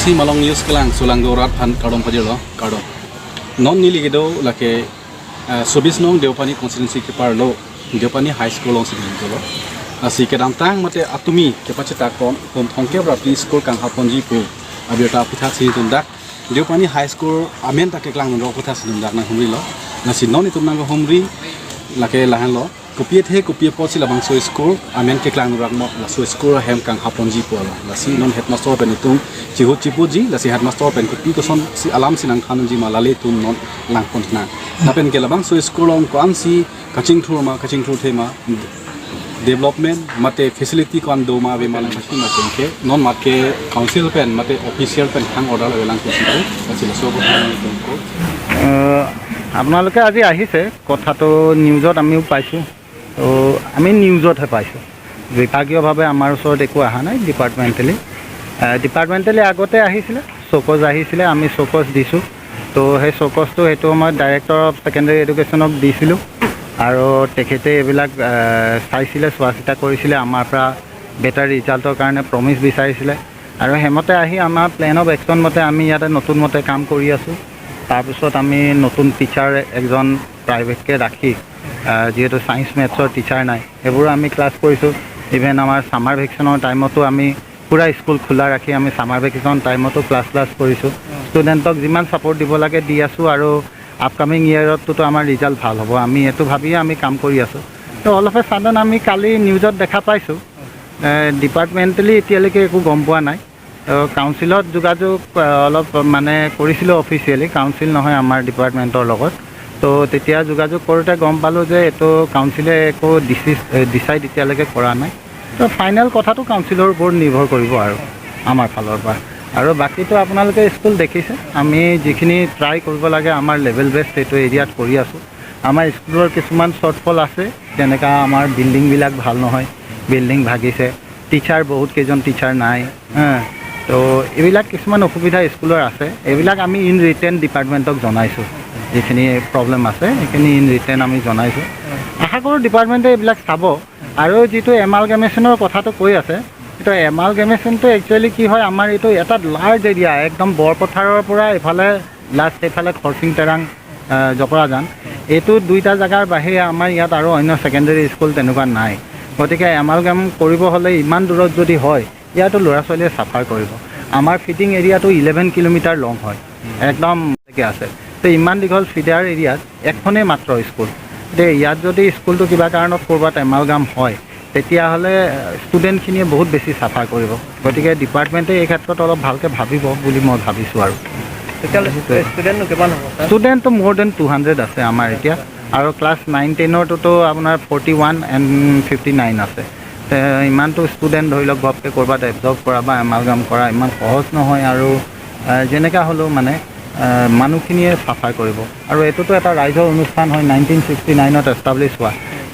Si malong news kelang sulang gorat phan kardom phajilo kardom non ni ligido lake 24 nong Deopani constituency ke parlo Deopani High School long sidin tolo si kedang tang mate atumi ke pachita kon kon thongke bra pri school kang haponji pu abirta pitha si tundak Deopani High School amen ta ke klang ro putha si tundak na humri lo na si non itum nang humri lake lahan lo kopie the kopie pochi la bang so school amen ke klang rak mo la so school hem kang haponji pu la la si non headmaster pen itum chihu chipu ji la si headmaster pen kopi ko son si alam sinang khanu ji malale tum non lang pon na na pen ke la bang so school ong ko am si kaching thur ma kaching thur the ma development mate facility kon do ma be mal machine ma ke non ma ke council pen mate official pen khang order la lang ko si ko la si la so ko ko। আপোনালোকে আজি আহিছে, কথাটো নিউজত আমিও পাইছোঁ। তো আমি নিউজতহে পাইছোঁ, বিভাগীয়ভাৱে আমাৰ ওচৰত একো অহা নাই। ডিপাৰ্টমেণ্টেলি আগতে আহিছিলে, চকজ আহিছিলে, আমি চকজ দিছোঁ। তো সেই চকজটো সেইটো সময়ত ডাইৰেক্টৰ অফ ছেকেণ্ডেৰী এডুকেশ্যনক দিছিলোঁ আৰু তেখেতে এইবিলাক চাইছিলে, চোৱা চিতা কৰিছিলে, আমাৰ পৰা বেটাৰ ৰিজাল্টৰ কাৰণে প্ৰমিছ বিচাৰিছিলে আৰু সেইমতে আহি আমাৰ প্লেন অফ একশ্যন মতে আমি ইয়াতে নতুন মতে কাম কৰি আছোঁ। তাৰপিছত আমি নতুন টিচাৰ এজন প্ৰাইভেটকৈ ৰাখি, যিহেতু ছায়েন্স মেথছৰ টিচাৰ নাই, সেইবোৰো আমি ক্লাছ কৰিছোঁ। ইভেন আমাৰ ছামাৰ ভেকেশ্যনৰ টাইমতো আমি পূৰা স্কুল খোলা ৰাখি আমি ছামাৰ ভেকেশ্যন টাইমতো ক্লাছ ক্লাছ কৰিছোঁ। ষ্টুডেণ্টক যিমান ছাপৰ্ট দিব লাগে দি আছোঁ আৰু আপকামিং ইয়েৰতটোতো আমাৰ ৰিজাল্ট ভাল হ'ব, আমি এইটো ভাবিয়ে আমি কাম কৰি আছোঁ। তো অল অফ এ ছাডেন আমি কালি নিউজত দেখা পাইছোঁ, ডিপাৰ্টমেণ্টেলি এতিয়ালৈকে একো গম পোৱা নাই। কাউন্সিলত যোগাযোগ অলপ মানে কৰিছিলোঁ, অফিচিয়েলি কাউন্সিল নহয় আমাৰ ডিপাৰ্টমেণ্টৰ লগত। তো তেতিয়া যোগাযোগ কৰোঁতে গম পালোঁ যে এইটো কাউন্সিলে একো ডিচাইড এতিয়ালৈকে কৰা নাই। তো ফাইনেল কথাটো কাউন্সিলৰ ওপৰত নিৰ্ভৰ কৰিব আৰু আমাৰ ফালৰ পৰা। আৰু বাকীটো আপোনালোকে স্কুল দেখিছে, আমি যিখিনি ট্ৰাই কৰিব লাগে আমাৰ লেভেল বেষ্ট সেইটো এৰিয়াত কৰি আছোঁ। আমাৰ স্কুলৰ কিছুমান শ্বৰ্টফল আছে, যেনেকা আমাৰ বিল্ডিংবিলাক ভাল নহয়, বিল্ডিং ভাগিছে, টিচাৰ বহুত কেইজন টিচাৰ নাই, হা। তো এইবিলাক কিছুমান অসুবিধা স্কুলৰ আছে। এইবিলাক আমি ইন ৰিটেন ডিপাৰ্টমেণ্টক জনাইছোঁ, যিখিনি প্ৰব্লেম আছে সেইখিনি ইন ৰিটেন আমি জনাইছোঁ। আশা কৰোঁ ডিপাৰ্টমেণ্টে এইবিলাক চাব। আৰু যিটো এমালগেমেশ্যনৰ কথাটো কৈ আছে, এইটো এমালগেমেশ্যনটো একচুৱেলি কি হয়, আমাৰ এইটো এটা লাৰ্জ এৰিয়া, একদম বৰপথাৰৰ পৰা এইফালে লাষ্ট এইফালে খৰচিং টেৰাং জকৰাজান, এইটো দুইটা জেগাৰ বাহিৰে আমাৰ ইয়াত আৰু অন্য ছেকেণ্ডেৰী স্কুল তেনেকুৱা নাই। গতিকে এমালগেম কৰিব হ'লে ইমান দূৰত যদি হয়, ইয়াতো ল'ৰা ছোৱালীয়ে চাফাৰ কৰিব। আমাৰ ফিডিং এৰিয়াটো 11 কিলোমিটাৰ লং হয়, একদম আছে। তো ইমান দীঘল ফিডাৰ এৰিয়াত এখনেই মাত্ৰ স্কুল। এতিয়া ইয়াত যদি স্কুলটো কিবা কাৰণত ক'ৰবাত এমালগাম হয়, তেতিয়াহ'লে ষ্টুডেণ্টখিনিয়ে বহুত বেছি চাফাৰ কৰিব। গতিকে ডিপাৰ্টমেণ্টে এই ক্ষেত্ৰত অলপ ভালকৈ ভাবিব বুলি মই ভাবিছোঁ। আৰু তেতিয়াহ'লে ষ্টুডেণ্টনো কিমান হ'ব ছাৰ? ষ্টুডেণ্টটো মোৰ then 200 আছে আমাৰ এতিয়া। আৰু ক্লাছ 9 10ৰটোতো আপোনাৰ 41 এণ্ড 59 আছে। তে ইমানটো ষ্টুডেণ্ট ধৰি লওক ঘপকৈ ক'ৰবাত এবজৰ্ব কৰা বা এমালগাম কৰা ইমান সহজ নহয়। আৰু যেনেকা হ'লেও মানে মানুহখিনিয়ে চাফাৰ কৰিব। আৰু এইটোতো এটা ৰাইজৰ অনুষ্ঠান হয়, 1969ত এষ্টাব্লিছ হোৱা,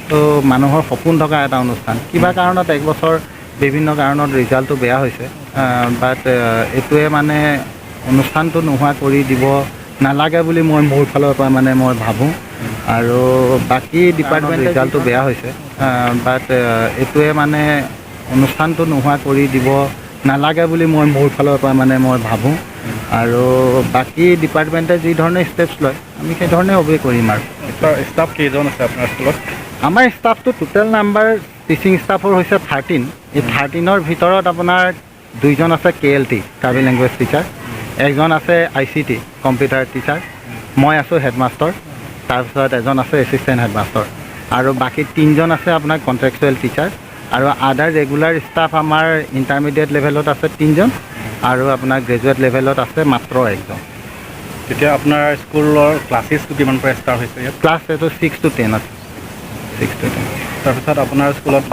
ত' মানুহৰ সপোন থকা এটা অনুষ্ঠান। কিবা কাৰণত এক বছৰ বিভিন্ন কাৰণত ৰিজাল্টটো বেয়া হৈছে, বাট এইটোৱে মানে অনুষ্ঠানটো নোহোৱা কৰি দিব নালাগে বুলি মই মোৰ ফালৰ পৰা মানে মই ভাবোঁ। আৰু বাকী ডিপাৰ্টমেণ্ট ৰিজাল্টটো বেয়া হৈছে, বাট এইটোৱে মানে অনুষ্ঠানটো নোহোৱা কৰি দিব নালাগে বুলি মই মোৰ ফালৰ পৰা মানে মই ভাবোঁ। আৰু বাকী ডিপাৰ্টমেণ্টে যি ধৰণে ষ্টেপছ লয়, আমি সেইধৰণে অবে কৰিম। আৰু ষ্টাফ কেইজন আছে আপোনাৰ স্কুলত? আমাৰ ষ্টাফটো টোটেল নাম্বাৰ টিচিং ষ্টাফৰ হৈছে 13। এই 13ৰ ভিতৰত আপোনাৰ দুইজন আছে KLT, Karbi language teacher, একজন আছে আইচিটি, কম্পিউটাৰ টিচাৰ, মই আছোঁ হেডমাষ্টৰ, তাৰপিছত এজন আছে এছিষ্টেণ্ট হেডমাষ্টৰ আৰু বাকী তিনিজন আছে আপোনাৰ কণ্ট্ৰেকচুৱেল টিচাৰ। আৰু আদাৰ ৰেগুলাৰ ষ্টাফ আমাৰ ইণ্টাৰমিডিয়েট লেভেলত আছে তিনিজন আৰু আপোনাৰ গ্ৰেজুৱেট লেভেলত আছে মাত্ৰ একজন। তেতিয়া আপোনাৰ স্কুলৰ ক্লাছেছটো কিমান পৰা ষ্টাৰ্ট হৈছে ইয়াত? ক্লাছ এইটো 6 টু 10 আছে, 6 টু 10। তাৰপিছত আপোনাৰ স্কুলত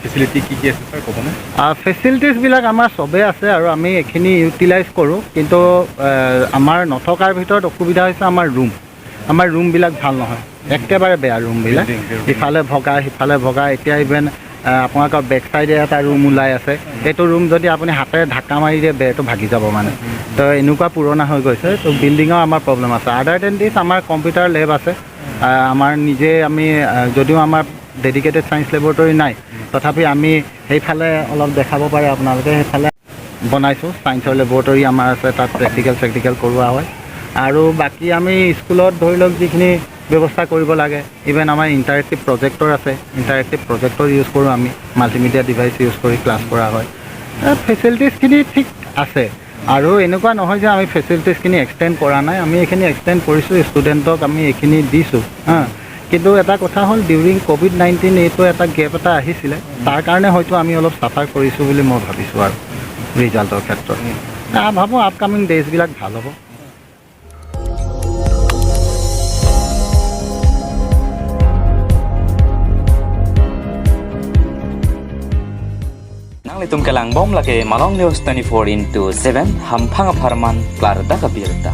ফেচিলিটি কি কি আছে ছাৰ, ক'বনে? ফেচিলিটিছবিলাক আমাৰ চবেই আছে আৰু আমি এইখিনি ইউটিলাইজ কৰোঁ। কিন্তু আমাৰ নথকাৰ ভিতৰত অসুবিধা হৈছে আমাৰ ৰুম, আমাৰ ৰুমবিলাক ভাল নহয়, একেবাৰে বেয়া ৰুমবিলাক। Building। ইফালে ভগা সিফালে ভগা। এতিয়া ইভেন আপোনালোকৰ বেক চাইডে এটা ৰুম ওলাই আছে, সেইটো ৰুম যদি আপুনি হাতেৰে ঢাকা মাৰি দিয়ে, বেৰটো ভাগি যাব। মানে তো এনেকুৱা পুৰণা হৈ গৈছে। তো বিল্ডিঙৰ আমাৰ প্ৰব্লেম আছে। আদাৰ then দিছ আমাৰ কম্পিউটাৰ লেব আছে। আমাৰ নিজে আমি যদিও আমাৰ ডেডিকেটেড ছায়েন্স লেবৰেটৰী নাই, তথাপি আমি সেইফালে অলপ দেখাব পাৰে আপোনালোকে সেইফালে। বনাইছোঁ। ছায়েন্সৰ লেবৰেটৰী আমাৰ আছে, তাত প্ৰেক্টিকেল চেক্টিকেল কৰোৱা হয়। আৰু বাকী আমি স্কুলত ধৰি লওক যিখিনি ব্যৱস্থা কৰিব লাগে, ইভেন আমাৰ ইণ্টাৰেক্টিভ প্ৰজেক্টৰ আছে, ইণ্টাৰেক্টিভ প্ৰজেক্টৰ ইউজ কৰোঁ আমি, মাল্টিমিডিয়া ডিভাইচ ইউজ কৰি ক্লাছ কৰা হয়। ফেচিলিটিছখিনি ঠিক আছে আৰু এনেকুৱা নহয় যে আমি ফেচিলিটিছখিনি এক্সটেণ্ড কৰা নাই, আমি এইখিনি এক্সটেণ্ড কৰিছোঁ, ষ্টুডেণ্টক আমি এইখিনি দিছোঁ। হা, কিন্তু এটা কথা হ'ল, ডিউৰিং ক'ভিড-19 এইটো এটা গেপ এটা আহিছিলে, তাৰ কাৰণে হয়তো আমি অলপ চাফাৰ কৰিছোঁ বুলি মই ভাবিছোঁ। আৰু ৰিজাল্টৰ ক্ষেত্ৰত ভাবোঁ আপকামিং ডেইজবিলাক ভাল হ'ব। Nang litum kalang bom lake Malong News 24 into 7 hampang parman klar da kabirta.